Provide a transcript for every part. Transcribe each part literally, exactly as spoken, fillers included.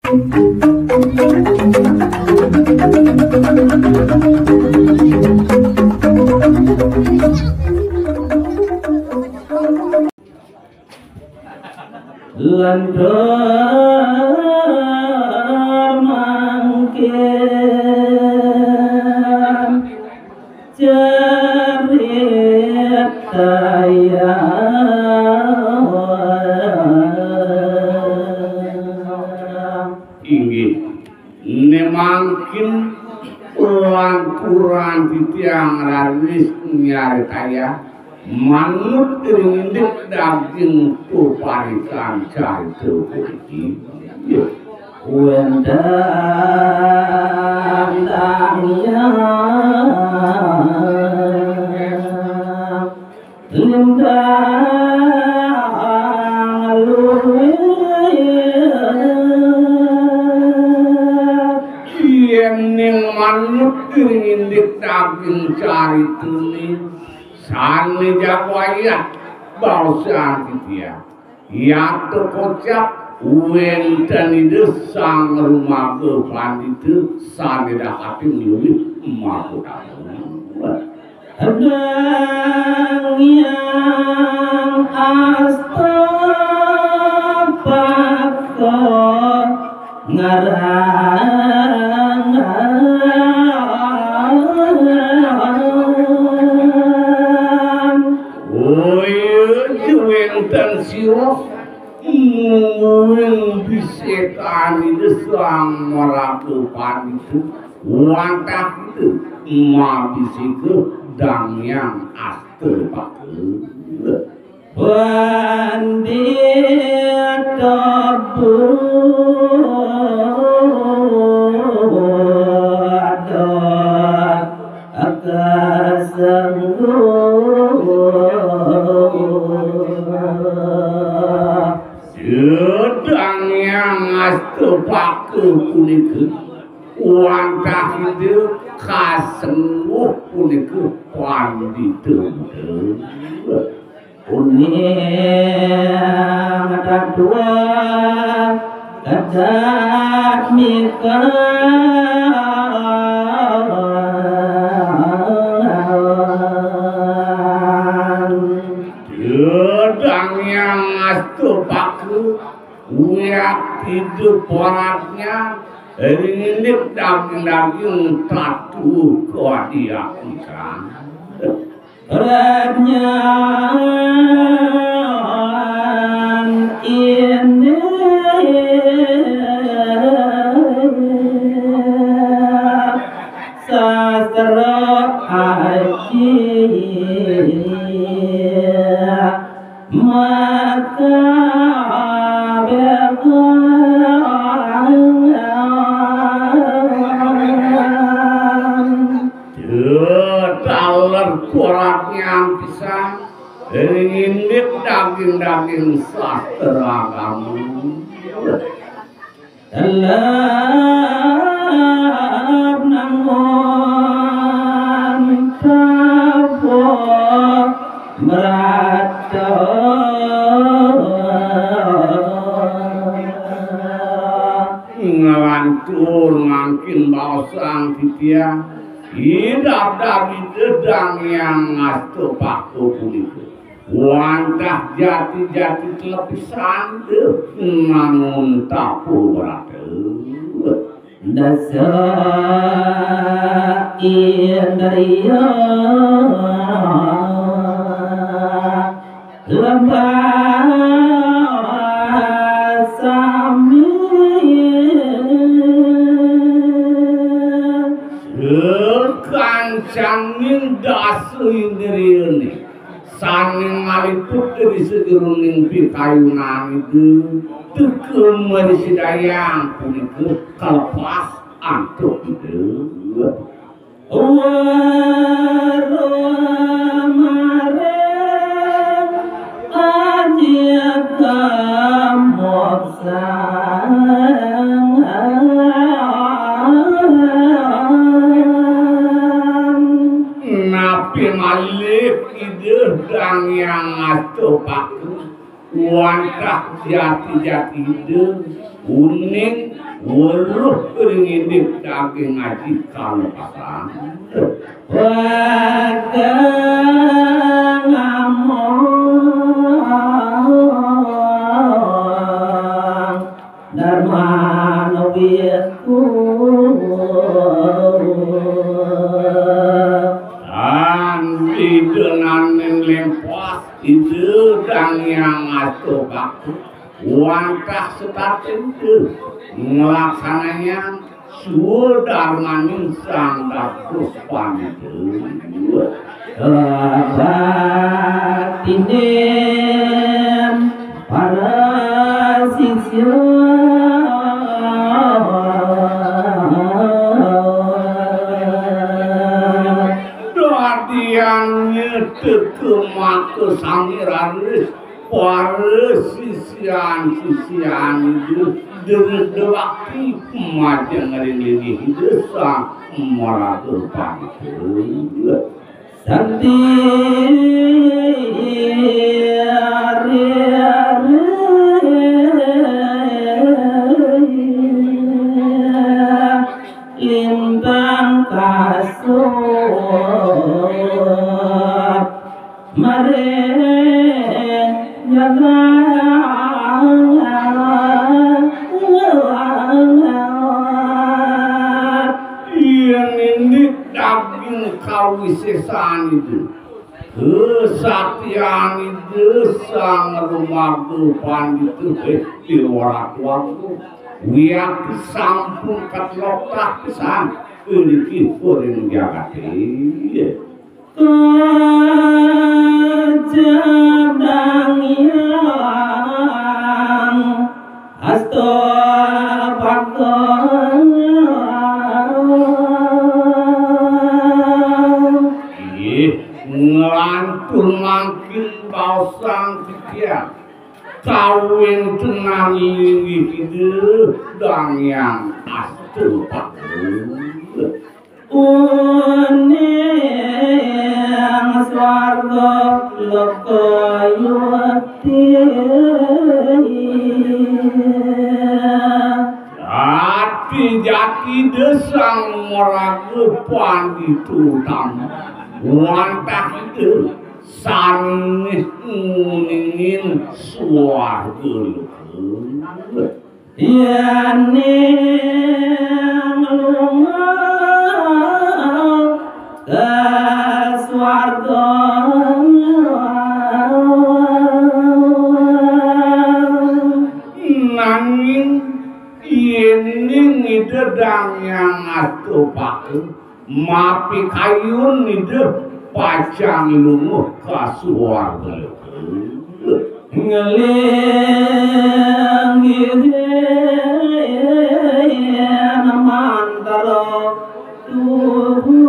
Lantur mangkin cerita ya. Inggih. Né mangkin lanturan titiang raris nyaritayang manut ring indik daging peparikan carita puniki. Wénten tang hyang lintang luwih. Yéning manut ring indik daging caritané, sané jag wayah baosang titiang. Yata kocap wénten Ida Sang Rumaga Pandita sané dakating luwih mahutama. Dang Hyang Astapaka ngarangan. Wénten sira mungguing bisekan Ida Sang Maraga Pandita, wantah Ida mabisika Dang Hyang Astapaka. Pandita Buddha kasengguh. Dang Hyang Astapaka punika wantah Ida kasengguh punika Pandita Buddha. Uning tatua kadatmikan. Dang Hyang Astapaka, wiakti Ida pradnya ring indik daging-daging tatu kadiatmikan. Pradnyan indik sastra aji maka bekan. Taler kuratnya pisan ring indik daging-daging sastra agama. Telep nangun tabuh merata. Nglantur mangkin baosang titiang, idap-dap Ida Dang Hyang Astapaka punika wantah jati-jati telepisan nangun tabuh merata. Dasa indria lembah sami. Sakancaning dasa indriané sané ngaliput ring sajeroning pikayunan Ida, teka mrasidayang punika kalepas antuk Ida. Weruh maring aji kamoksan. Napi malih Ida Dang Hyang Astapaka wantah jati-jati Ida, uning Weruh ring indik daging aji kalepasan. Wekeng among Darmana wiku. Tan pidenaning lempas Ida Dang Hyang Asta Bakti. Wantah setata Ida nglaksanayang swadarmaning Sang Dados Pandita. Baktinen para sisya. Dadian nyeteka maka sami raris para sisian-sisian Ida, Ida bakti majeng ring linggih Ida Sang Maraga Pandita. Santi lintang kasur mare jagang. Yen indik daging kawisesan Ida, kesaktian Ida Sang Maraga Pandita, eh, Déwa Ratu Agung, wiakti sampun katloktak pisan iriki ring jagate. Kajadang Hyang Asta Bakti. Inggih, nglantur mangkin baosang titiang kawentenan linggih Ida Dang Hyang Asta Bakti. Uning swarga loka yukti. Jati-jati Ida Sang Maraga Pandita Utama. Wantah Ida sané nguningin swarga loka. Yéning lunga ka swarga. Nanging yéning Ida Dang Hyang Asta Bakti, mapikayun Ida pacang lunga ka swarga. Nglinggihin mantra tuhu.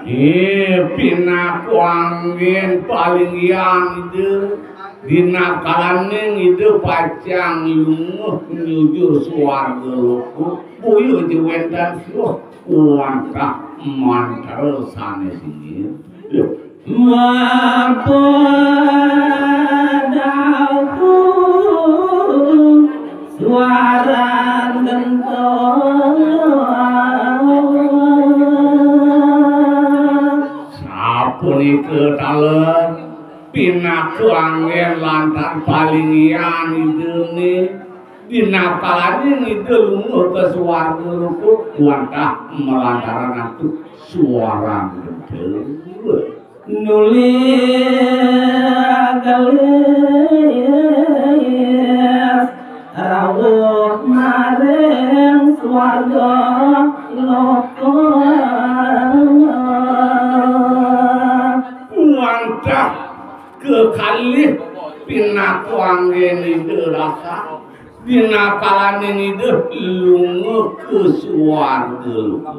Ih, pinaka anggén palinggihan Ida. Dina kalaning Ida pacang lunga nuju swarga loka, boya ja wénten siwah wantah mantra sané singir. Mapadauhu suaran gento. Sapunika taler pinaka anggén lantaran palinggihan Idané, dina kalaning Ida lunga ka swarga loka wantah malantaran antuk suaran gento. Nuli gelis rawuh maring swarga loka. Wantah kekalih pinaka anggén Ida rasa, dina kalaning Ida lunga ka swarga loka.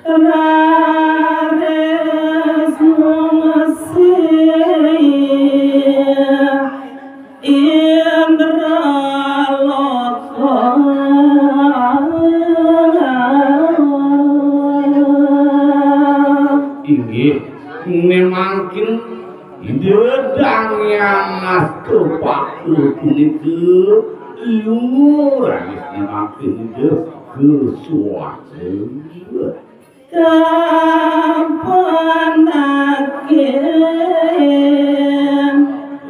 Raris ngungsi Indra loka. Inggih, né mangkin Ida Dang Yang astapaka punika lunga raris mangkin Ida ka suarga. Kapandakin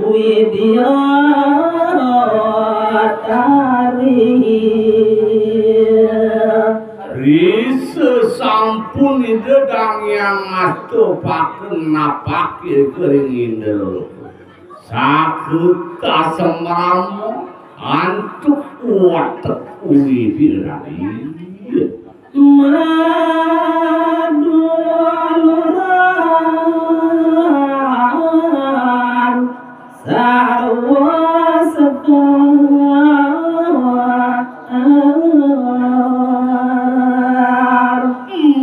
Widyatari. Risa sampun Ida Dang Hyang Astapaka napakake ring Indra. Saka kasemrama antuk watek Widyatari. Maduluran sarwa sekar.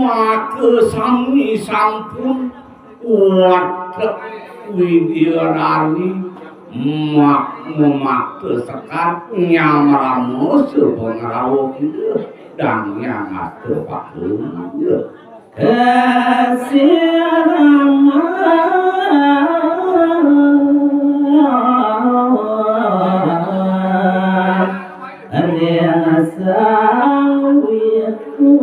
Maka sami sampun watek Widyatari mak-, memakta sekar nyamrama sapangrauh Ida Dang Hyang Astapaka. Kasirama ring Sang Wiku.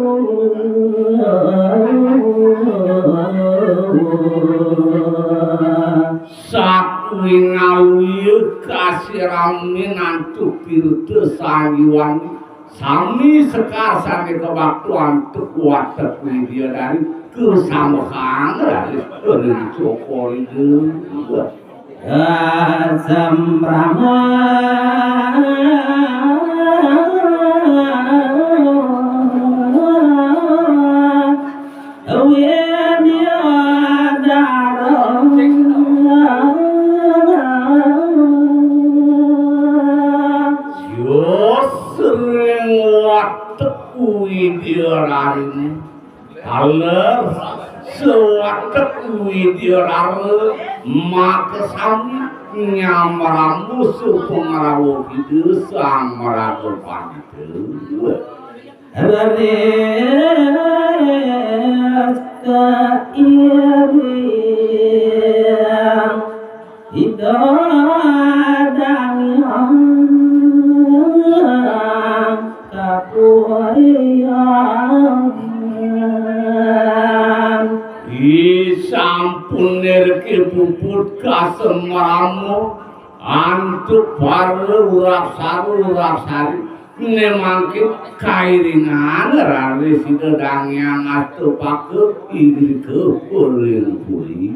Satuwing awiya kasiramin antuk pirta sanjiwani, sami sekar sane kabakta antuk watek Widyatari kasambahang raris ring cokor Ida. Sambrama Widyadara. Yos ring watek Widyadara. Taler sawatek Widyadara makasami nyamrama sapangrauh Ida Sang Maraga Pandita. Raris kairing Ida Dang Hyang Kapuyan. Ih, sampun nirke puput kasemrama antuk para urasara urasari. Ne mangkin kairingan raris Ida Dang Hyang Astapaka irika ring puri.